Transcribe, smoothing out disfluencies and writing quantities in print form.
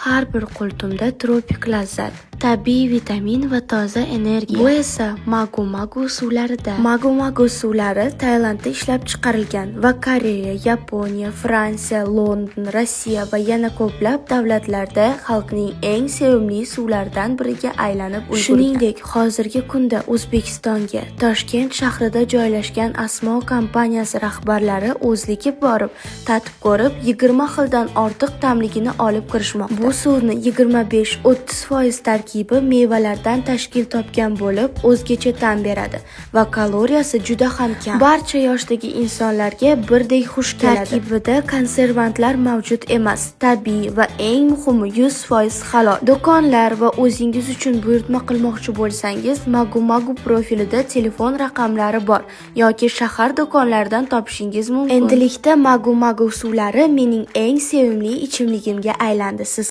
Har bir qultumda tropik lazzat, tabiiy vitamin va toza energiya. Bu esa Magu Magu suvlarida. Magu Magu suvlari Tailandda ishlab chiqarilgan va Koreya, Yaponiya, Fransiya, London, Rossiya va yana ko'plab davlatlarda xalqning eng sevimli suvlaridan biriga aylanib ulgurgan. Shuningdek, hozirgi kunda O'zbekistonga Toshkent shahrida joylashgan Asmo kompaniyasi rahbarlari o'zligi borib, tatib ko'rib, 20 xildan ortiq ta'mligini olib kirishmoqda. Bu suvni 25-30% tarkibi mevalardan tashkil topgan bo'lib, o'zgacha ta'm beradi va kaloriyasi juda ham kam. Barcha yoshdagi insonlarga birdek xush keladi. Tarkibida konservantlar mavjud emas, tabiiy va eng muhimi, 100% halol. Do'konlar va o'zingiz uchun buyurtma qilmoqchi bo'lsangiz, Magu Magu profilida telefon raqamlari bor yoki shahar do'konlaridan topishingiz mumkin. Endilikda Magu Magu suvlari mening eng sevimli ichimligimga aylandi. Siz